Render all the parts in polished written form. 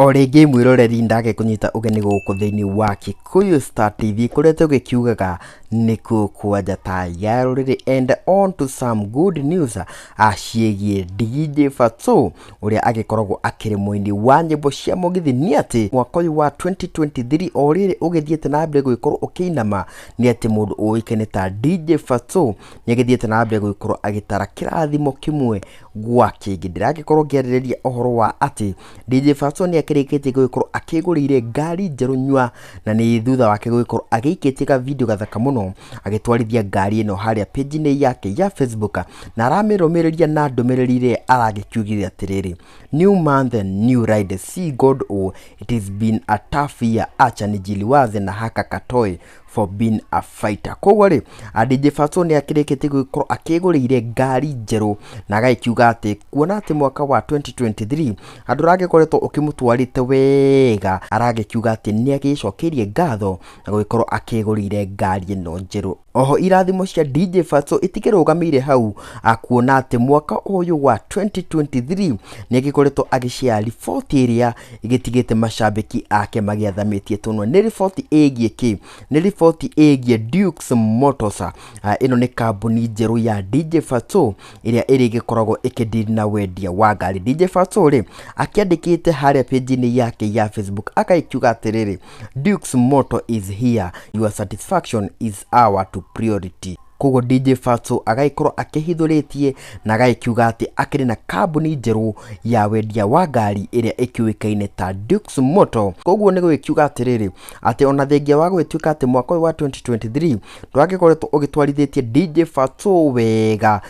O rĩngĩ mwĩroreri, ndagĩkũnyita ũgeni gũkũ thĩinĩ wa Kikuyu Star TV, kũrĩa tũgĩkiugaga nĩkuo kwa njata ya rũrĩrĩ. And on to some good news ciĩgiĩ DJ Fatxo, ũrĩa agĩkoragwo akĩrĩ mũini wa nyĩmbo cia mũgithi, nĩ atĩ mwaka ũyũ wa 2023 o rĩrĩ ũgĩthiĩte na mbere gũgĩkorwo ũkĩinama, nĩ atĩ mũndũ ũĩkaine ta DJ Fatxo nĩ agĩthiĩte na mbere gũgĩkorwo agĩtara kĩrathimo kĩmwe gwa kĩngĩ. Ndĩragĩkorwo ngĩarĩrĩria ũhoro wa atĩ DJ Fatxo nĩ akĩrĩkĩtie gũgĩkorwo akĩgũrĩire ngari njerũ nyua, na nĩ thutha wake gũgĩkorwo agĩikĩtie ka video gathaka mũno agĩtwarithia ngari ĩno harĩa page-inĩ yake ya Facebook, na aramĩrũmĩrĩria na ndũmĩrĩri ĩrĩa aragĩkiugire atĩrĩrĩ, "New month and new ride, see God oh, it has been a tough year, acha nijiliwaze na haka katoe for being a fighter." Koguo rĩ, DJ Fatxo nĩ akĩrĩkĩtie gũgĩkorwo akĩgũrĩire ngari njerũ, na agagĩkiuga atĩ kuona atĩ mwaka wa 2023 andũ aragĩkoretwo ũkĩmũtwarĩte wega, aragĩkiuga atĩ nĩ agĩcokeirie ngatho na gũgĩkorwo akĩgũrĩire ngari ĩno njerũ. Oho irathimo cia DJ Fatxo itikĩrũgamĩire hau, kuona atĩ mwaka ũyũ wa 2023 nĩ agĩkoretwo agĩshare riboti ĩrĩa ĩgĩtigĩte macambĩki ake magĩathamĩtie tũnua. Nĩ riboti ĩgiĩ kĩ? Nĩ riboti ĩgiĩ Dukes Motors. Ĩno nĩ kambuni njerũ ya DJ Fatxo ĩrĩa ĩrĩgĩkoragwo ĩkĩdeal na wendia wa ngari. DJ Fatxo rĩ, akĩandĩkĩte harĩa page-inĩ yake ya Facebook agagĩkiuga atĩrĩrĩ, "Dukes Motor is here, your satisfaction is our to priority." Koguo DJ Fatxo agagĩkorwo akĩhithũrĩtie na agagĩkiuga atĩ akĩrĩ na kambuni njerũ ya wendia wa ngari ĩrĩa ĩkĩũĩkaine ta Dukes Motor. Koguo nĩ gũgĩkiuga atĩrĩrĩ, atĩ ona thengia wa gũgĩtuĩka atĩ mwaka ũyũ wa 2023 ndwagĩkoretwo ũgĩtwarithĩtie DJ Fatxo wega,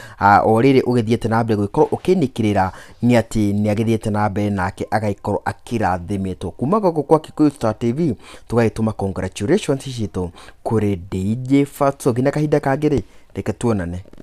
o rĩrĩ ũgĩthiĩte na mbere gũgĩkorwo ũkĩnĩkĩrĩra, nĩ atĩ nĩ agĩthiĩte na mbere nake agagĩkorwo akĩrathimĩtwo. Kuma gũkũ kwa Kikuyu Star TV tũgagĩtũma congratulations citũ kũrĩ DJ Fatxo. Nginya kahinda kangĩ rĩ, reke tuonane.